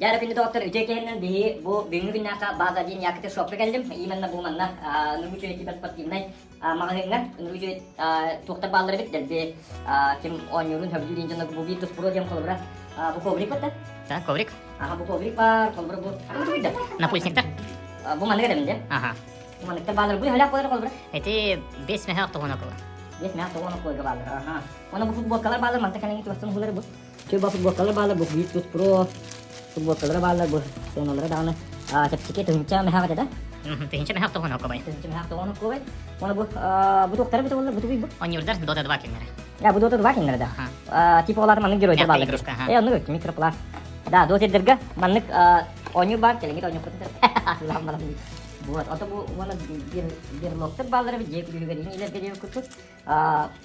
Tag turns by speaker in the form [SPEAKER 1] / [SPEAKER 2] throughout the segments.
[SPEAKER 1] Дьэ, күндү доҕоттор, үтүө киһинэн биһи бу бүгүҥҥү күннээххэ база диэн Якутия шопка кэллим. Именно бу манна Нургу үчүгэй киберспортивнай маҕаһыыҥҥа Нургу үчүгэй туохтар бааллар эбит дэлби ким оонньуурун сөбүлүүр диэн дьоннорго бу биир туспуруо диэн холобура бу коврик бата.
[SPEAKER 2] Да, коврик.
[SPEAKER 1] Аха, бу коврик бар, холобура бу. Бу тугуйда?
[SPEAKER 2] Напульниктар.
[SPEAKER 1] Бу маннык эдэмин дьэ.
[SPEAKER 2] Аха.
[SPEAKER 1] Бу манныктар бааллар. Бу хөлөөх болар холобура.
[SPEAKER 2] Эти бес мехах тоҕуна кула.
[SPEAKER 1] Бес мехах тоҕуна кула бааллар. Аха. Оны бу футболкалар бааллар, манта кэлэн туастан хулар бу. Чуба футболкалар бааллар, бу Virtus Pro футболкалара бааллар, бу сыаналара даҕаны чэпчэки тыһыынча мэһээх этэ да?
[SPEAKER 2] Тыһыынча мэһээх тоҕон окобай.
[SPEAKER 1] Тыһыынча мэһээх тоҕон окобай. Уонна бу бу туохтара бу буоллар, бу тугуй бу?
[SPEAKER 2] Онньуурдар Dota 2 киннэрэ.
[SPEAKER 1] Я, бу Dota 2 киннэрэ да. Типа олар маннык геройдар бааллар. Э, оннук микропласт. Да, дотердерге маннык оонньуур баар, кэлиҥҥит оонньуоххутун сөп. Вот, ото бу уонна берлоктар бааллар эбит, дьиэ күлүүһүгэр иҥилэргэ диэбит курдук.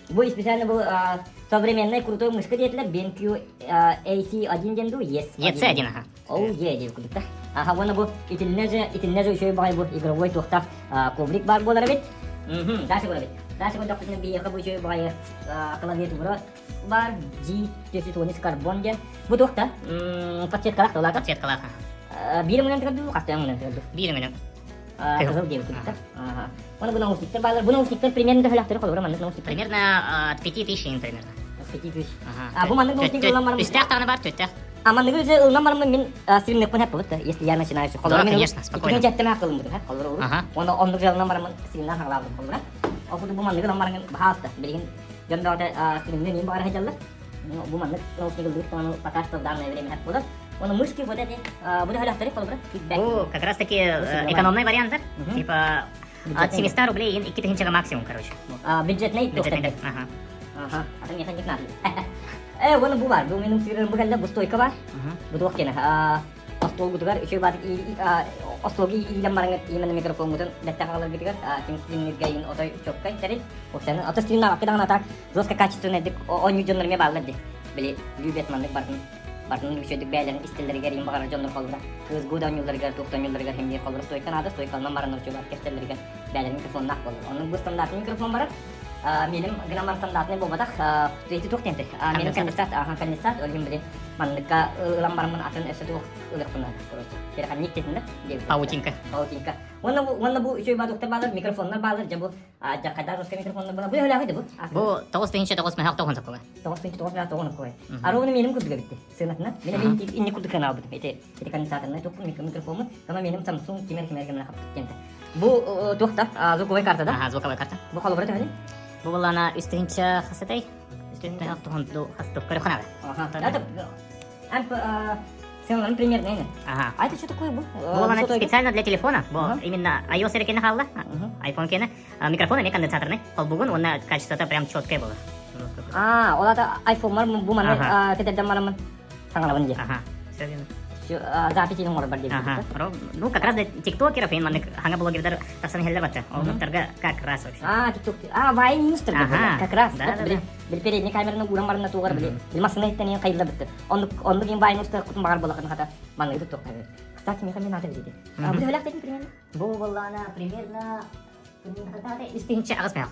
[SPEAKER 1] Бу специально был современный крутой мышка диэтилэр BenQ AC1 диэн дуу Yes
[SPEAKER 2] EC1 аха.
[SPEAKER 1] Ол Е диэн курдук да. Аха уонна бу итиннэ же итиннэ же үчүгэй баҕайы бу игровой туохтаах коврик баар буолар эбит. Мм дальше көрөбүт. Дальше көрдөхпүтүнэ биһиэхэ бу үчүгэй баҕайы клавиатура баар G410 карбон диэн. Бу туох да подсветкалаах да улаата.
[SPEAKER 2] Подсветкалаах.
[SPEAKER 1] Биир өҥүнэн тыгар дуу, хаста өҥүнэн тыгар дуу?
[SPEAKER 2] Биир өҥүнэн.
[SPEAKER 1] Кыһыл диэбит курдук. Уонна бу наушниктар бааллар. Бу наушниктар примерно төһөлөөхтөрү холобура маннык наушниктар?
[SPEAKER 2] Примерно от 5000 примерно.
[SPEAKER 1] От 5000. А бу маннык наушник ылан баран...
[SPEAKER 2] Үстээх даҕаны бар, түөттээх.
[SPEAKER 1] А манныгы уже ылынан бараммын мин стримнекпун хэп да, если я начинаю.
[SPEAKER 2] Да, конечно, спокойно.
[SPEAKER 1] Иккини дьэттэмэ кылыммытым хэп, холобура урут. Уонна оннук же ылынан бараммын стримнан хагалаабытым холобура. Ол курдук бу манныгы ылан баран баһаалыста. Билигин дьон бөҕөтө стримнен иин баҕара сылдьаллар. Бу маннык наушник ылдыбыт даҕаны пока что в данное время хэп буолар. Уонна мышки вот эти, бу төһөлөөхтөрүй холобура?
[SPEAKER 2] Бу как раз таки экономный вариант, типа от 700 рублей 2000 максимум, короче.
[SPEAKER 1] Бюджетный
[SPEAKER 2] Бюджетный, ага.
[SPEAKER 1] Ага, а то меха не надо. Э, уонна бу бар, бу менің сүйрен бу кэллэ бу стойка бар. Бу туох кene остуолгутугар үчүгэй баатык остуолга иилэн бараҥҥыт именно микрофоҥҥутун бэттэх аҕаларгытыгар ким стримниргэ иин отой чоккай тэрил. Оксаны ото стримнаабакка даҕаны так жестко качественный оонньуу дьоннор эмиэ бааллар дии. Били любят маннык бартын Бартын үчүгэйдик бэйэлэрин истэллэригэр иин баҕарар дьоннор холбура кыыс да оонньуулларыгар, туох да оонньуулларыгар иһин биир холбура стойка наада, стойкалынан баран учугар кэстэллэригэр бэйэлэрин микрофоннаах буолар. Оннук бу стандартный микрофон барар. Меним гынан баран стандартный буолбатах. Эти туох диэнтэй? Меним конденсат, аха конденсат, ол иһин били манныкка ылан бараммын атын өссө туох ылыахпын наада. Короче, переходник дэтин да?
[SPEAKER 2] Паутинка.
[SPEAKER 1] Паутинка. Уонна бу уонна бу үчүгэй баадуктар баалар, микрофоннар баалар, дьэ бу Дьаххайдаах русскай микрофоннар була. Бу өлөөхүй бу?
[SPEAKER 2] Бу 9 9 мөһөх тоҕун сокула.
[SPEAKER 1] 9 9 мөһөх тоҕун сокула. Аровны меним курдук эбитти. Сыанатына. Мен эбин инни курдук сыана албытым. Эти эти конденсаторный туппун микрофонмун. Сама меним Samsung кимер кимер гына хаптык кенте. Бу туохта звуковой карта да?
[SPEAKER 2] Ага, звуковой карта.
[SPEAKER 1] Бу холобура төһөнүй?
[SPEAKER 2] Бу булана үс тыһыынча хасатай. Үс тыһыынча тоҕун хастык көрөхханада.
[SPEAKER 1] Ага. Это Сыаналарын примерно эне.
[SPEAKER 2] Ага.
[SPEAKER 1] А это что такое бу?
[SPEAKER 2] Бу она специально для телефона. Бу именно iOS эрекени хаалла. iPhone кене. Микрофон эме конденсаторный. Холбугун уонна качествота прям четкое было.
[SPEAKER 1] А, ол ата iPhone-мар бу маны кетерден барамын саҥарабын дии.
[SPEAKER 2] Ага. Все верно.
[SPEAKER 1] Запись оҥорор бар диэбит.
[SPEAKER 2] Ага. Ну, как раз для тиктокеров, и маннык хаҥа блогердар тахсан иһэллэр батта. Ол как раз вообще.
[SPEAKER 1] А, тикток. А, вайн инстер как раз.
[SPEAKER 2] Да, да, да.
[SPEAKER 1] Били передний камераны ууран барына тугар били. Били массына иттен кайылла битти. Оннук оннук иин баайын устар кутун баҕар буолахын хата манныгы туттуохха эбит. Кстати, миэхэ мен наада билиди. Бу төһөлөөх дэтин примерно?
[SPEAKER 2] Бу буоллаана примерно үс тыһыынча аҕыс мөһөх.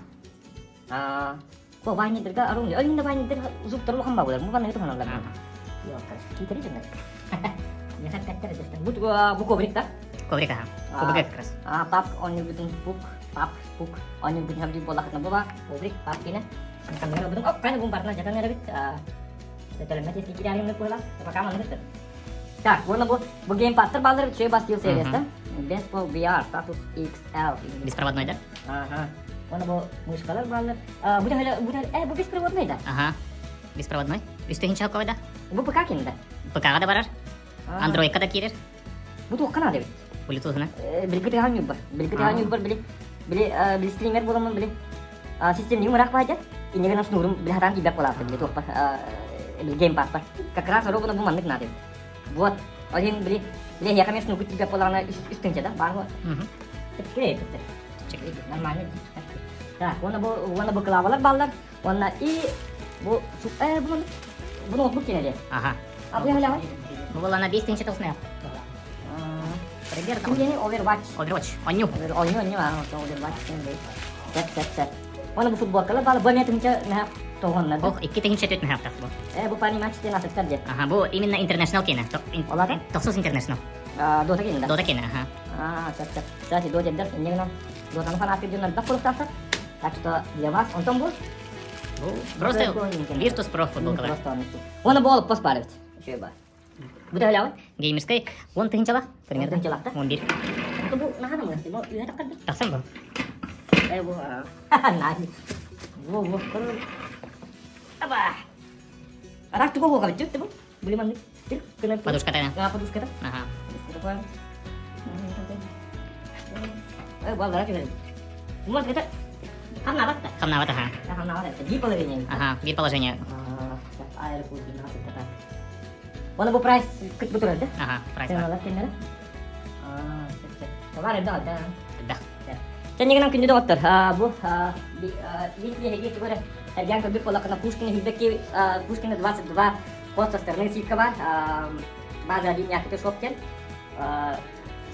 [SPEAKER 1] Бу вайнердерга арыҥ өлүнде вайнердер зубтар улахан баалар. Бу манныгы туһаналлар. Йоо, киитэри дьоннор. Миэхэ эппэттэр эдэртэн. Бу бу коврик да?
[SPEAKER 2] Коврик аха. Коврик как раз.
[SPEAKER 1] А, пап оонньуургутун пук, пап, пук, оонньуургутун хабдыы буоллахытына була, коврик, пап киинэ. Камера бутун, оп, кайна бун бартына жатан эрэбит. Төлөммөт эски кирээриҥ куола. Пока маннык Так, уонна бу бу геймпадтар бааллар үчүгэй бас Steel Series да. Best for VR Status XL.
[SPEAKER 2] Беспроводной да?
[SPEAKER 1] Ага. Уонна бу мышкалар бааллар. Бу төһөлө бу төһөлө э бу беспроводной да?
[SPEAKER 2] Ага. Беспроводной. Үс тыһыынча холкуой да?
[SPEAKER 1] Бу ПК кин да?
[SPEAKER 2] ПК-га да барар. Андроидка да киирэр.
[SPEAKER 1] Бу туохха наада эбит?
[SPEAKER 2] Bluetooth-на.
[SPEAKER 1] Билги тыаһан ньурбар. Билги тыаһан ньурбар били били били стример буоламмын били системниим ыраах баайдьа. Иннигин снурум били хатаан тиийбэт буолаахтар били туохпар били геймпадпар. Как раз ровно бу маннык наада эбит. Вот. Ол иһин били били эһиэхэ эмиэ снургут тиийбэт буоллаҕына үс тыһыынча да баар буо. Чэпчэки Чэпчэки нормально. Так, уонна бу уонна бу клавалар бааллар. Уонна и бу э бу бу ноутбук кинеде.
[SPEAKER 2] Ага.
[SPEAKER 1] А бу яхаляҕай?
[SPEAKER 2] Бу буоллаана 5 тыһыынча тоҕус Примерно.
[SPEAKER 1] Ким Overwatch.
[SPEAKER 2] Overwatch. Онньу.
[SPEAKER 1] Онньу, онньу, а, Overwatch. Сеп, сеп, сеп. Уонна бу футболкалар баалы. Бу эмиэ тыһыынча мэһэ. Тоҕоннор.
[SPEAKER 2] Ох, 2004 мөһөөхтөх бу.
[SPEAKER 1] Э, бу парни матч диэн атыттар диэн.
[SPEAKER 2] Ага, бу именно International киэнэ.
[SPEAKER 1] Олата?
[SPEAKER 2] Тохсус International.
[SPEAKER 1] Дота киэнэ да?
[SPEAKER 2] Дота киэнэ, ага.
[SPEAKER 1] А, сөп, сөп. Кстати, Дота деддер, инне гынан Дотаны фанаты дьоннор бак кулуктаахтар. Так что для вас, онтон бу?
[SPEAKER 2] Бу просто Virtus Pro футболкалар.
[SPEAKER 1] Просто Оны бол пост бар эбит. Үчүгэй бар. Бу төһөлөҕүй?
[SPEAKER 2] Геймерскай 10 тыһыынчалаах примерно.
[SPEAKER 1] Тыһыынчалаах да?
[SPEAKER 2] 11.
[SPEAKER 1] Бу наһаа да мыгас. Бу үөһэ таххар
[SPEAKER 2] Тахсан бу.
[SPEAKER 1] Э, бу. Наһаа. Бу бу. Аба. Арак тугу буолга бит бу. Билиман
[SPEAKER 2] Подушката.
[SPEAKER 1] Да, подушката.
[SPEAKER 2] Ага.
[SPEAKER 1] Э, баллара түһэрим. Может, это хамнабат да?
[SPEAKER 2] Хамнабат, ага.
[SPEAKER 1] Хамнабат, это биир положение.
[SPEAKER 2] Ага, биир положение.
[SPEAKER 1] Аэропорт 12 так. Оны бу прайс кыт бу турар да?
[SPEAKER 2] Ага, прайс.
[SPEAKER 1] Сыаналар кеннere. Аа, товар элбэх да.
[SPEAKER 2] Элбэх.
[SPEAKER 1] Чэннигинэн күндү доҕоттор, бу биһиги тугу эрэ эргээн көрбүт буоллаххына Пушкина сүүрбэкки Пушкина 22 пост со стороны сивка бар база один якты шоп диэн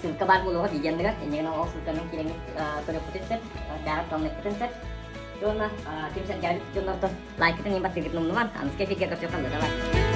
[SPEAKER 1] ссылка бар буолуоҕа видеоныгар иннигинэн ол ссылканан киирэҥҥит көрүөххүтүн сөп бэҕэр тоннуоххутун сөп уонна ким сэргээбит дьоннортон лайкытын иһин баттыыргытын умнуман аныгы эфиргэ көрсүөххэ давай.